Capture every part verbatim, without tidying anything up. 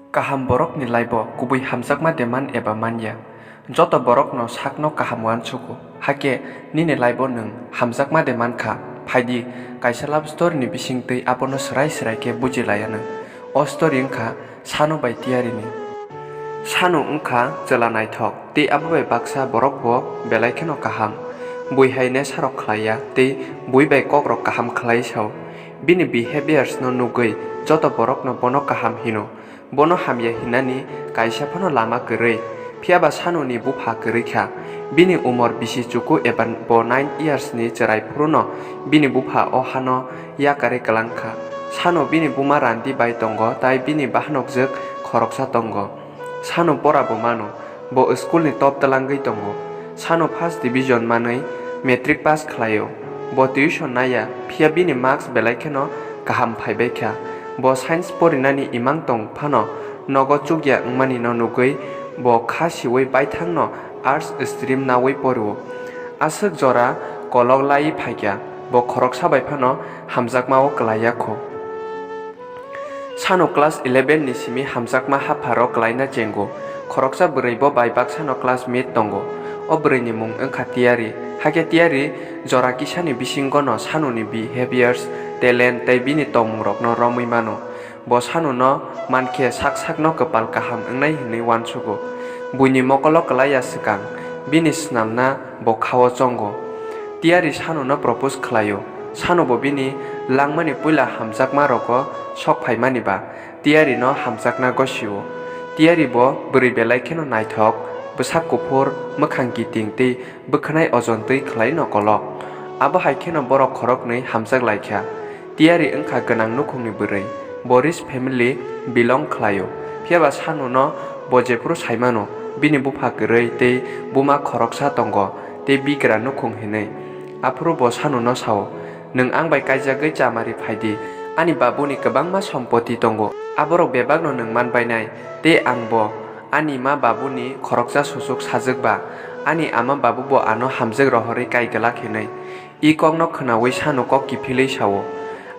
Kaham borokni laibo kubui hamjakma de man eba manya? Joto borokno sakno kaham uansugo. Hakhe nini laibo nwng hamjakma de mankha? Phaidi, kaisa love story ni bisingtwi abono swrai swrai khe buji laianw. O story wngkha Sanu bai Tiyarini. Sanu wngkha chwla naithok tei abo bai baksa borokbo belai kheno kaham. Bui hai nesarok khlaiya tei bui bai kokrok kaham khlai sao. Bini behaviors no nugwi joto borokno bono kaham hino. Bono hamya hinani kaisa phano lama kwrwi. Phiyaba Sanuni bupha kwrwi kha. Bini umor bisi chuku eba bo nine years ni chwrai phuru no bini bupha o hano yakarwi kwlang kha. Sanu bini buma Randi bai tongo tai bini bahanokjwk khoroksa tongo. Sanu pora bo mano. Bo school ni top twlangwi tongo. Sanu first division manwi matric pass khlaio. Bo tuition naiya, phiya bini marks belai kheno kaham phaibai kha. Bo science porinani imang tong phano nogo chukya wngmani no nugwi bo kha siwi baithang no arts stream nawi porio. Aswk jora kolok lai phaikha, bo khoroksa bai phano hamjakma o kwlaiya kho. Sano class eleven ni simi hamjakma hapharo kwlaina chengo. Khoroksa bwrwi bo bai baksano classmate tongo. O bwrwini mung wngkha Tiyari. Hakhe Tiyari jora kisani bisingono Sanoni behaviors, talent tei bini tongmungrokno romwi mano. Bo Sanono mankhe sak sakno kwpal kaham wngnai hwnwi uansugo. Buini mokolo kwlaiya swkang, bini snamna bo khao chongo. Tiyari Sanono propose khlaio. Sanobo bini langmani puila hamjakmarogo sok phaimani ba Tiyarino hamjakna gosio. Tiyari bo bwrwi belai kheno naithok, bwsak kuphur, mwkhang kiting tei bwkhwnai ojon twi khlaino kolok. Abo hai kheno borok khoroknwi hamjak lai kha. Tiyari wngkha gwnang nukhungni bwrwi. Bo rich family belong khlaio. Phiyaba Sanuno bo jephuru saimano, bini bupha kwrwi tei buma khoroksa tongo tei bigra nukhung hinwi. Aphuru bo Sanuno sao, "Nwng ang bai kaijagwi chamari phaidi. Ani babuni kwbangma sompoti tongo. Aborok bebakno nwng man bainai. Tei ang bo ani ma babuni khoroksa susuk sajwk ba, ani ama babu bo ano hamjwk rohorwi kai glak hinwi." I kokno khwnaui Sanu kok kiphilwi sao,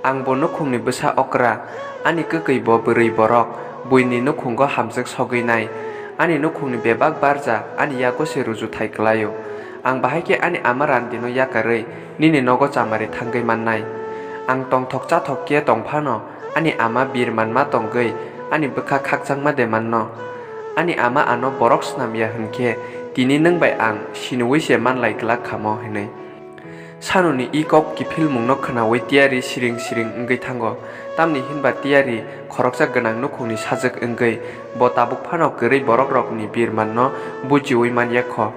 "Ang bo nukhungni bwsa okra, ani kwkwi bo bwrwi borok, buini nukhungo hamjwk sogwi nai. Ani nukhungni bebak barja ani yago se rujuthai kwlaio. Ang bahai khe ani ama Randino yakarwi nini nogo chamari thangwi mannai. Ang tongthok chathok khe tong phano ani ama birman ma tongwi ani bwkha khakchangma de manno. Ani ama ano borok snam ya hwn khe tini nwng bai ang siniui se man lai glak khamo," hinwi. Sanuni i kok kiphilmungno khwnaui Tiyari siring siring wngwi thango, tamni hinba Tiyari khoroksa gwnang nukhungni sajwk wngwi bo tabuk phano kwrwi borokrokni birmanno bujiui man ya kho.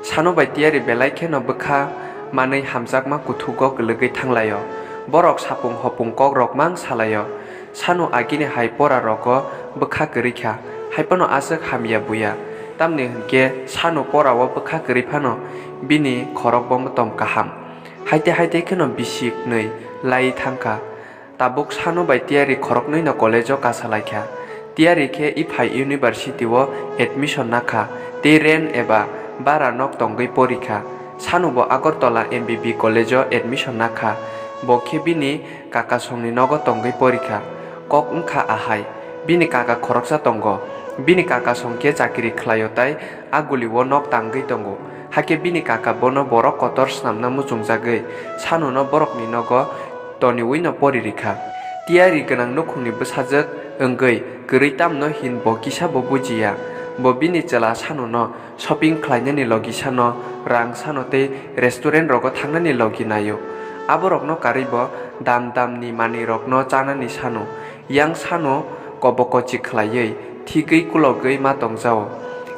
Sanu bai Tiyari belai kheno bwkha manwi hamjakma kuthugo kwlwgwi thanglaio. Borok sapung hopung kokrok mang salaio. Sanu agini hai pora rogo bwkha kwrwi kha, hai phano aswk hamya buya. Tamni hwn khe Sanu pora o bwkha kwrwi phano bini khorok bo mwtom kaham. Haite haite kheno bisi kwnwi lai thang kha. Tabuk Sanu bai Tiyari khoroknwi no college o kasa lai kha. Tiyari khe iphai university o admission na kha, tei rent eba bara nok tongwi pori kha. Sanu bo Agartala M B B college o admission na kha. Bo khe bini kakasongni nogo tongwi pori kha. Kok wngkha ahai, bini kaka khoroksa tongo. Bini kakasong khe chakiri khlaio tai a guli o nok tangwi tongo. Hakhe bini kaka bono borok kotor snamna muchungjagwi Sanuno borokni nogo toniui no pori rikha. Tiyari gwnang nukhungni bwsajwk wngwi kwrwi tamno hin bo kisa bo bujiya. Bo bini chwla Sanuno shopping khlainani logi sano, rang sano tei restaurant rogo thangnani logi naio. Aborokno karwi bo dam damni manwirokno chanani sano, yang sano kobo kochi khlaiwi, thigwi kulogwi ma tongjao.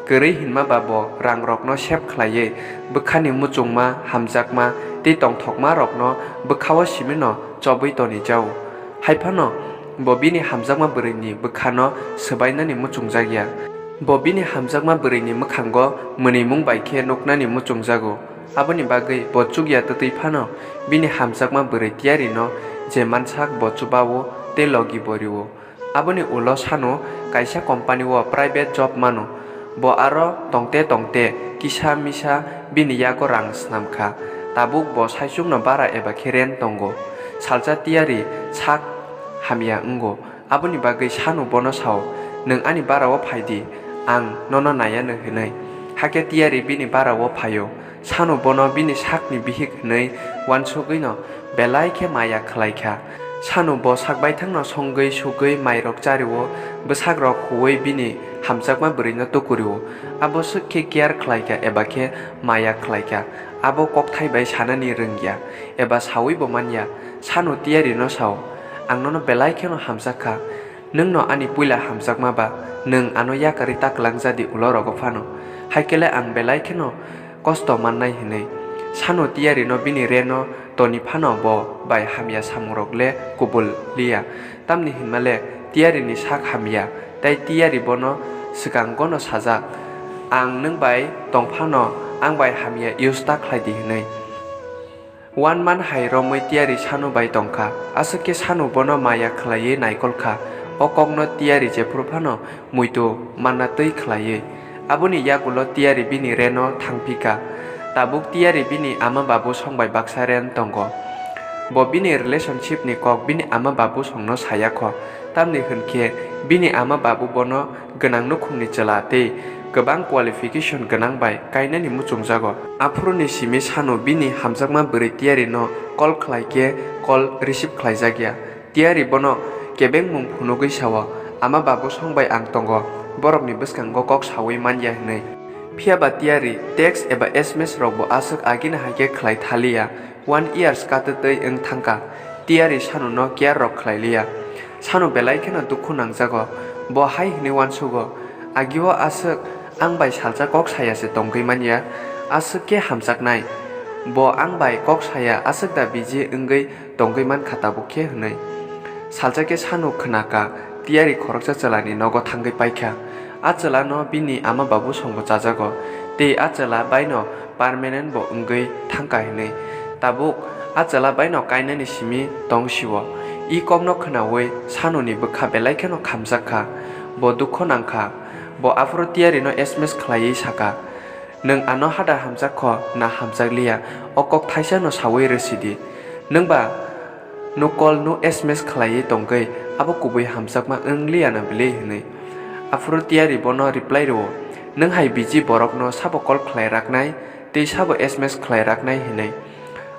Kwrwi hinma ba bo rangrokno save khlaiwi, bwkhani muchungma, hamjakma tei tongthokmarokno bwkhao simino chobwi tonijao. Hai phano bo bini hamjakma bwrwini bwkhano swbainani muchungjak ya. Bo bini hamjakma bwrwini mwkhango mwnwimung bai khe nuknani muchungjago. Aboni bagwi bo chukya twtwi phano bini hamjakma bwrwi Tiyarino je mansak bo chubao tei logi bo rio. Aboni ulo Sanu kaisa company o private job mano. Bo aro tongte tongte kisa misa bini yago rang snam kha. Tabuk bo saichungno bara eba khe rent tongo. Salsa Tiyari sak hamya wngo. Aboni bagwi Sanu bono sao, Nwng ani bara-o phai di, ang nono nai anw, hwnwi. Hakhe Tiyari bini bara-o phai-o. Sanu bono bini sakni bihik hwnwi uansugwi-no belai khe maya khlai kha. Sanu bo sak baithangno songwi sugwi mairok chari-o, bwsakrok huui bini hamjakma bwrwino tukuri-o. Abo swk khe care khlai kha eba khe maya khlai kha, abo kokthai bai sanani rwngya eba saui bo manya. Sanu Tiyarino sao, "Ang nono belai kheno hamjak kha. Nwng'-no ani puila hamjakma ba, nwng ano yakarwi ta kwlangjadi ulo rogo phano. Hai khe le ang belai kheno kosto mannai," hwnwi. Sanu Tiyarino bini reno toni phano bo bai hamya samungrok le kubul liya. Tamni hinma le Tiyarini sak hamya, tei Tiyari bono swkango'-no sajak, "Ang nwng bai tong phano ang bai hamya use ta khlai di," hwnwi. Uanman hai romwi Tiyari Sanu bai tong kha. Aswk khe Sanu bono maya khlaiwi naikol kha. O kokno Tiyari jephru phano muitu manna twi khlaiwi. Aboni yagulo Tiyari bini reno thangphi kha. Tabuk Tiyari bini ama babu song bai baksa ren tongo. Bo bini relationship ni kok bini ama babu songno saya kho. Tamni hwn khe bini ama babu bono gwnang nukhungni chwla tei kwbang qualification gwnang bai kainani muchungjago. Aphuruni simi Sanu bini hamjakma bwrwi Tiyarino call khlai khe call receive khlaijakya. Tiyari bono kebengmung phunugwi sao, "Ama babu song bai ang tongo, borokni bwskango kok saui manya," hwnwi. Phiya ba Tiyari text eba S M S rokbo aswk agini hai khe khlai thaliya. One years katwtwi wng thangkha, Tiyari Sanuno care rok khlai liya. Sanu belai kheno dukhu nangjago. Bo hai hwnwi uansugo, "Agio aswk ang bai salsa kok saya se tongwi manya, aswk khe hamjaknai. Bo ang bai kok saya aswk da busy wngwi tongwi mankha tabuk khe," hwnwi. Salsa khe Sanu khwnaka, Tiyari khoroksa chwlani nogo thangwi paikha. A chwlano bini ama babu songbo chajago, tei a chwla baino permanent bo wngwi thangkha hinwi. Tabuk a chwla baino kainani simi tong sio. I kokno khwnaui Sanuni bwkha belai kheno khamjak kha. Bo dukho nang kha. Bo aphuru Tiyarino S M S khlaiwi saka, "Nwng ano hada hamjak kho na hamjak liya, o kok thaisano saui rw sidi. Nwng ba no call no S M S khlaiwi tongwi abo kubui hamjakma wng liya na bwlwi?" hwnwi. Aphuru Tiyari bono reply rwo, "Nwng hai busy borokno sabo call khlai raknai tei sabo S M S khlai raknai?" hwnwi.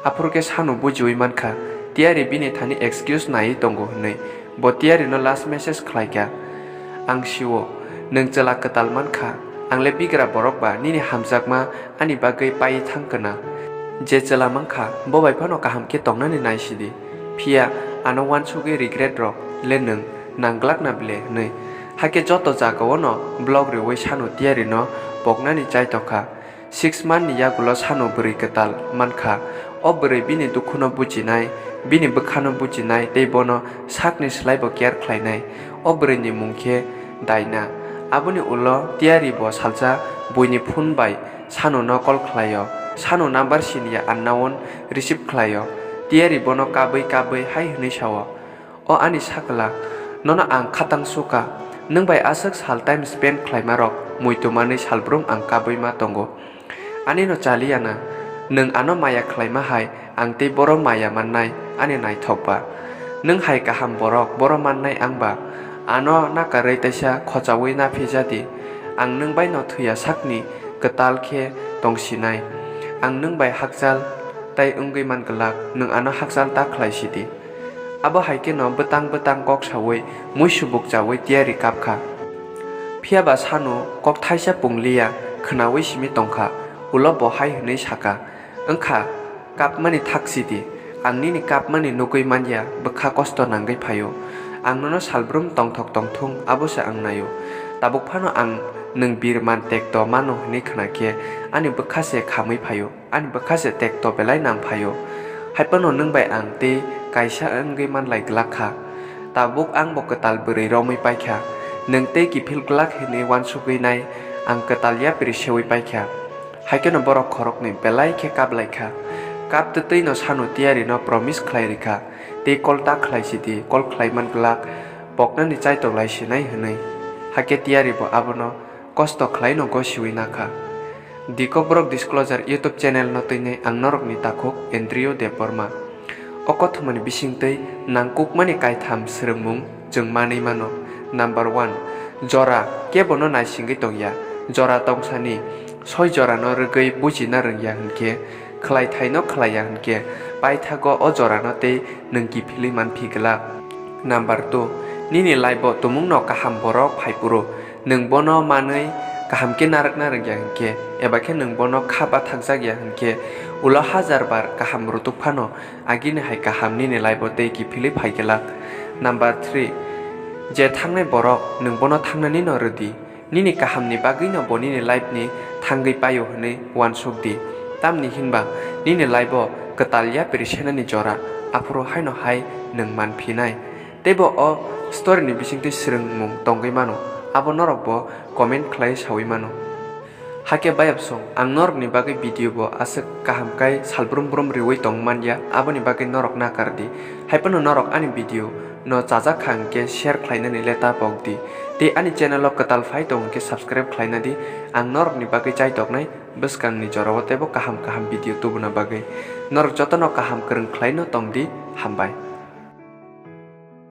Aphuru khe Sanu bujiui mankha, Tiyari bini thani excuse naiwi tongo hwnwi. Bo Tiyarino last message khlaikha, "Ang sio, nwng chwla kwtal mankha, ang le bigra borok ba nini hamjakma ani bagwi paiwi thang kha na? Je chwla mankha, bo bai phano kaham khe tongnani nai sidi. Phiya ano uansugwi regret rok le nwng nang glak na bile?" hwnwi. Hakhe joto jagao'-no block rwui Sanu Tiyarino poknani chaitokha. Six month ni yagulo Sanu bwrwi kwtal mankha. O bwrwi bini dukhuno bujinai, bini bwkhano bujinai tei bono sakni slaibo care khlainai. O bwrwini mung khe Daina. Aboni ulo Tiyari bo salsa buini phone bai Sanuno call khlaio. Sanu number siniya unknown receive khlaio. Tiyari bono kabwi kabwi hai hwnwi sao, "O ani sakla, nono ang khatang sukha, nwng bai aswk sal time spend khlaimarok muitu manwi salbrum ang kabwi ma tongo. Anino chaliya na, nwng ano maya khlaima hai ang tei boro maya mannai ani naithok ba. Nwng hai kaham borok boro mannai ang ba. Ano nakarwi teisa khochaui naphija di. Ang nwng baino thwiya sakni kwtal khe tongsinai. Ang nwng bai hakchal tai wngwi man glak, nwng ano hakchal ta khlai sidi." Abo hai kheno bwtang bwtang kok saui muisu bukchaui Tiyari kapkha. Phiya ba Sanu kok thaisa pungliya khwnaui simi tongkha, ulo bo hai hwnwi saka, "Wngkha, kapmani thak sidi, ang nini kapmani nugui manya, bwkha kosto nangwi phaio. Ang nono salbrum tongthok tongthung abo se ang naio. Tabuk phano ang nwng birman tekto mano hwnwi khwna khe ani bwkha se khamwi phaio." Ani bwkha se tekto belai nang phaio. Hai phano nwng bai ang tei kaisa wngwi manlai glak kha. Tabuk ang bo kwtal bwrwi romwi paikha. Nwng tei kiphil glak hinwi uansugwi nai ang kwtal yapri seui paikha. Hai kheno borok khoroknwi belai khe kap lai kha. Kap twtwi no Sanu Tiyari no promise khlai rikha. Tei call ta khlai sidi, call khlai man glak, poknani chaitok lai sinai hwnwi. Hakhe Tiyari bo abono kosto khlai no gosiui nakha. Di Kokborok Disclosure YouTube channel no twinwi ang norokni takhuk Andrew Debbarma. O kothomani bisingtwi nangkukmani kaitham swrwngmung chwng manwi mano. Number one, Jora kebono naisingwi tongya. Jora tongsani soi jorano rwgwi bujina rwngya hwnkhe, khwlaithaino khwlaiya hwnkhe, paithago o jorano tei nwng kiphilwi manphi glak. Number two, nini life-o tumungno kaham borok phai phuru, nwng bono manwi kaham khe narwkna rwngya hwnkhe, eba khe nwng bono kha bathakjakya hwnkhe, ulo hajar bar kaham rwtuk phano, agini hai kaham nini life-o tei kiphilwi phai glak. Number three, je thangnai borok nwng bono thangnanino rwdi. Nini kahamni bagwino bo nini life-ni thangwi paio hwnwi uansuk di. Tamni hinba nini life-o kwtal yapri senani jora, aphuru haino hai nwng manphinai. Teibo o story-ni bisingtwi swrwngmung tongwi mano, abo norokbo comment khlai saui mano. Hakhe bayapsong, ang norokni bagwi video bo aswk kaham khe salbrum brum riui tong manya, aboni bagwi norok nakar di. Haiphano norok ani video no chajak kha hwnkhe share khlainani le ta pok di. Tei ani channel o kwtal phai tong hwnkhe subscribe khlaina di. Ang norokni bagwi chaitoknai bwskangni jorao teibo kaham kaham video tubuna bagwi. Norok jotono kaham kwrwng khlaino tong di. Hambai.